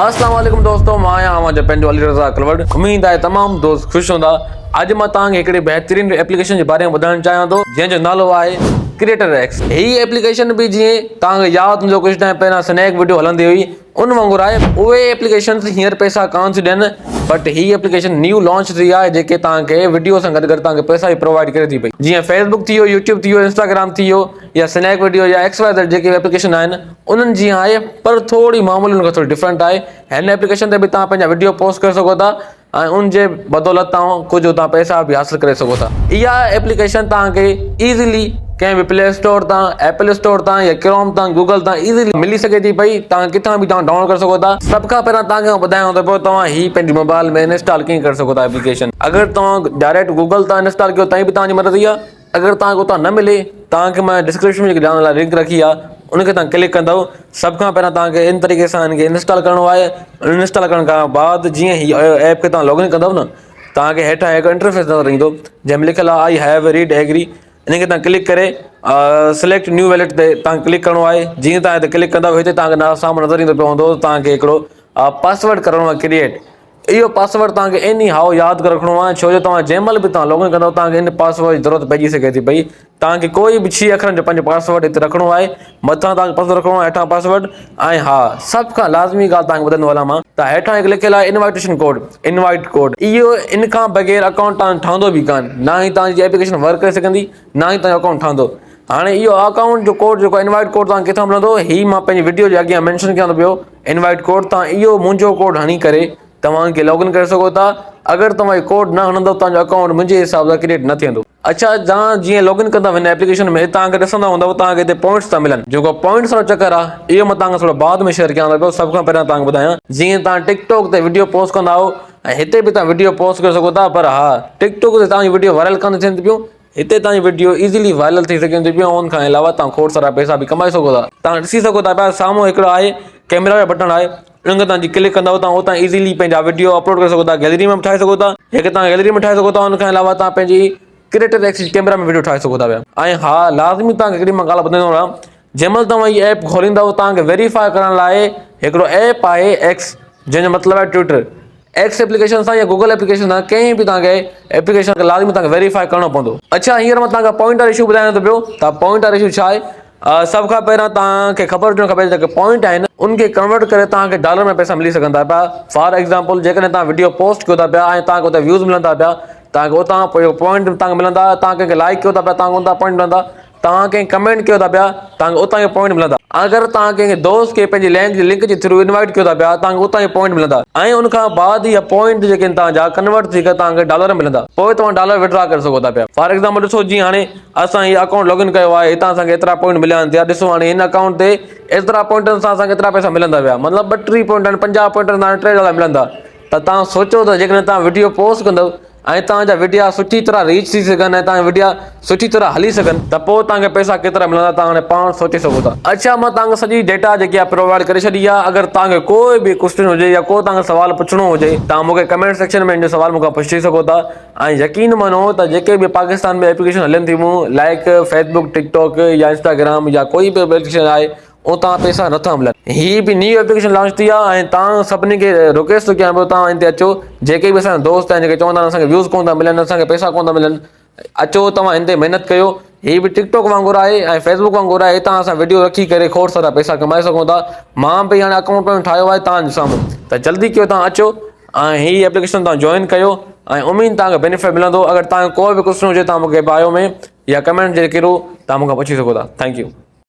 اسلام عليڪم دوستو مان آهيان اوهان جو پنهنجو علي رضا ڪلوڙ اميد آهي تمام دوست خوش هوندا اڄ مان توهان کي هڪڙي بهترين ايپليڪيشن جي باري ۾ ٻڌائڻ چاهيان ٿو جنهن جو نالو آهي ڪريئيٽر ايڪس هي ايپليڪيشن به جيئن توهان کي ياد هوندو ڪجهه ٽائيم پهريان سنيڪ وڊيو هلندي هئي ان وانگر آهي اهي ايپليڪيشنز هينئر پئسا ڪانه ٿيون ڏين بٽ هي ايپليڪيشن نيو لانچ ٿي آهي جيڪي توهان کي وڊيو سان گڏ گڏ توهان کي پئسا به پرووائڊ ڪري ٿي پئي جيئن فيسبڪ ٿي ويو يوٽيوب ٿي ويو انسٽاگرام ٿي ويو يا سنيڪ وڊيو يا ايڪس وائي زيڊ جيڪي به ايپليڪيشن آهن انهن جيان آهي پر ٿوري معاملي ان کان ٿوري ڊفرنٽ آهي هن ايپليڪيشن تي به توهان پنهنجا وڊيو پوسٽ ڪري سگهو ٿا ۽ ان جي بدولت توهان ڪجهه اتان پئسا به حاصل ڪري سگهو ٿا اها ايپليڪيشن توهان کي ايزلي ڪنهن به پلي اسٽور تان ايپل اسٽور تان يا ڪروم تان گوگل تان ايزلي ملي سگهي ٿي پئي توهان ڪٿان به توهان ڊائونلوڊ ڪري سگهو ٿا سڀ کان پهريان توهان کي ٻڌايان ٿو پيو توهان هي پنهنجي موبائل ۾ انسٽال ڪيئن ڪري سگهو ٿا ايپليڪيشن اگر توهان ڊائريڪٽ گوگل تان انسٽال ڪيو تائين به توهان جي مرضي آهي اگر توهان کي اتان نه ملي توهان کي مان ڊسڪرپشن ۾ جيڪي ڏيڻ لاء لنڪ رکي آهي ان کي توهان ڪلڪ ڪندو سڀ کان پهريان توهان کي ان طريقي سان ان کي انسٽال ڪرڻو آهي انسٽال ڪرڻ کان بعد جيئن هي ايپ کي توهان لاگ ان ڪندو نه توهان کي هيٺان هڪ انٽرفيس نظر ايندو جنهن ۾ لکيل آهي I have read agree ان کي توهان ڪلڪ ڪري سليڪٽ نيو ويلٽ تي توهان ڪلڪ ڪرڻو آهي جيئن توهان هتي ڪلڪ ڪندو هتي توهان کي سامهون نظر ايندو پيو هوندو توهان کي هڪڙو پاسورڊ ڪرڻو آهي ڪريئيٽ اهو پاسورڊ توهان کي ايني هائو ياد ڪري رکڻو آهي ڇو جو توهان جنهن مهل به توهان لاگ ان ڪندو توهان کي ان پاسورڊ جي ضرورت پئجي سگهي ٿي پئي توهان کي ڪوئي به ڇهه اکرن جو پنهنجو پاسورڊ هتي رکڻو آهي مٿان توهان کي پاسورڊ رکڻو آهي هيٺان پاسورڊ ۽ ها سڀ کان لازمي ڳالهه توهان کي ٻڌندو هلان مان ته هيٺان هڪ لکيل آهي انوائٽيشن ڪوڊ انوائٽ ڪوڊ اهو ان کان بغير اڪائونٽ توهان ٺهندو به ڪانه نه ئي توهان جي ايپليڪيشن ورڪ ڪري سگهندي نه ئي توهان جو اڪائونٽ ٺهندو هاڻي اهو اڪائونٽ جو ڪوڊ جيڪو انوائٽ ڪوڊ توهان کي ڪٿان ملندو هي مان پنهنجي وڊيو جي اڳيان مينشن ڪيان ٿو پيو انوائٽ ڪوڊ تان اهو منهنجو ڪوڊ هڻي ڪري توهان کي لاگ ان ڪري سگهو ٿا اگر توهان اهو ڪوڊ نه هڻندو توهان جو اڪائونٽ منهنجي حساب سان ڪريئيٽ نه ٿيندو. اڇا جان جيئن لاگ ان ڪندا هن ايپليڪيشن ۾ توهان کي ڏسندا هوندؤ توهان کي هتي پوائنٽس ٿا ملن جيڪو پوائنٽس وارو چڪر آهي اهو مان توهان کي ٿورو بعد ۾ شيئر ڪيان ٿو پيو سڀ کان پهريان توهان کي ٻڌايان جيئن توهان ٽڪ ٽاڪ تي وڊيو پوسٽ ڪندا آهيو ۽ هتي به توهان وڊيو پوسٽ ڪري سگهو ٿا پر ها ٽڪ ٽاڪ تي توهان جي وڊيو وائرل ڪانه ٿين پيون هتي توهان جي وڊيو ايزلي وائرل ٿي سگهن ٿيون پيون ان کان علاوه توهان کوڙ سارا پئسا به ڪمائي سگهو ٿا توهان ڏسي سگهو ٿا پيا سامهون هڪڙو آهي ڪيمرا جو بٽڻ آهي ان کي توهان جي ڪلڪ ڪندو توهان اتان ايزلي پنهنجا وڊيو اپلوڊ ڪري سگهو ٿا گيلري ۾ به ٺاهي سگهو ٿا هڪ توهان گيلري ۾ ٺاهي سگهو ٿا ان کان علاوه توهان پنهنجي ڪريئيٽر ايڪس ڪيمرا ۾ وڊيو ٺاهي سگهو ٿا پيا ۽ ها لازمي توهان کي هڪڙي مان ڳالهه ٻڌائيندو رهان جنهن مهل توهان هي ايپ کوليندو توهان کي ويريفائي ڪرڻ لاء هڪڙو ايپ آهي ايڪس جنهن جو مطلب آهي ٽوئٽر ايڪس ايپليڪيشن سان يا گوگل ايپليڪيشن سان ڪنهن به توهان کي ايپليڪيشن کي لازمي توهان کي ويريفائي ڪرڻو پوندو. اڇا هينئر مان توهان کي پوائنٽ وارو اشو ٻڌايان ٿو پيو ته پوائنٽ وارو اشو ڇا آهي سڀ کان پهريان توهان کي خبر هجڻ کپي جيڪي پوائنٽ آهن ان کي ڪنورٽ ڪري توهان کي ڊالر ۾ پئسا ملي سگهن ٿا پيا فار ايگزامپل جيڪڏهن توهان وڊيو پوسٽ ڪيو ٿا پيا ۽ توهان کي اتي ويوز ملن ٿا پيا توهان کي اتان پوائنٽ توهان کي ملندا توهان ڪنهن کي لائڪ ڪيو ٿا پيا توهان کي اتان پوائنٽ ملندا توهان ڪنهن ڪمينٽ ڪيو ٿا پيا توهان کي اتان جا پوائنٽ ملندا اگر توهان ڪنهن دوست کي پنهنجي لنڪ لنڪ جي ٿرو انوائٽ ڪيو ٿا پيا توهان کي اتان جا پوائنٽ ملندا ۽ ان کان بعد اها پوائنٽ جيڪي آهن توهان جا ڪنورٽ ٿي ڪري توهان کي ڊالر ملندا پوء توهان ڊالر وڊرا ڪري سگهو ٿا پيا فار ايگزامپل ڏسو جيئن هاڻي اسان هي اڪائونٽ لاگ ان ڪيو آهي هتان اسان کي ايترا پوائنٽ مليا آهن ڏسو هاڻي هن اڪائونٽ تي ايترا پوائنٽن سان اسان کي ايترا پئسا ملندا ويا مطلب 32 پوائنٽ آهن 50 پوائنٽن سان 3 ڊالر ملندا ته توهان سوچو ته جيڪڏهن توهان وڊيو پوسٽ ڪندو ۽ توهان جا وڊيا سٺي طرح ريچ ٿي سگهن ۽ توهان جا وڊيا سٺي طرح هلي سگهن ته پوء توهان کي پئسا ڪيترا ملندا توهان هاڻي پاڻ سوچي سگهو ٿا. اڇا مان توهان کي سڄي ڊيٽا جيڪي آهي پرووائيڊ ڪري ڇڏي آهي اگر توهان کي ڪوئي به ڪوسچن هجي يا ڪو توهان کي سوال پڇڻو هجي توهان مون کي ڪمينٽ سيڪشن ۾ ان جو سوال مون کان پڇي سگهو ٿا ۽ يقين مڃو ته جيڪي به پاڪستان ۾ ايپليڪيشن هلن ٿيون لائيڪ فيسبڪ ٽڪ ٽاڪ يا انسٽاگرام يا ڪوئي به ايپليڪيشن آهي اتان پئسا نٿا ملن. هي به نيو ايپليڪيشن لانچ ٿي آهي ۽ تان سڀني کي رڪويسٽ ٿو ڪيان پيو تان هتي اچو جيڪي به اسان جا دوست آهن جيڪي چوندا آهن اسان کي ويوز ڪون ٿا ملن اسان کي پئسا ڪون ٿا ملن اچو توهان هن تي محنت ڪيو هي به ٽڪ ٽاڪ وانگر آهي ۽ فيسبڪ وانگر آهي هتان اسان ويڊيو رکي ڪري کوڙ سارا پئسا ڪمائي سگهون ٿا مان به هاڻي اڪائونٽ پنهنجو ٺاهيو آهي تان جي سامهون ته جلدي ڪيو تان اچو ۽ هي ايپليڪيشن تان جوائن ڪيو ۽ اميد تان کي بينيفٽ ملندو اگر تان کي ڪو به ڪوسچن هجي تان مونکي بايو ۾ يا ڪمينٽ جي ذريعي تان مونکان پڇي سگهو ٿا thank you.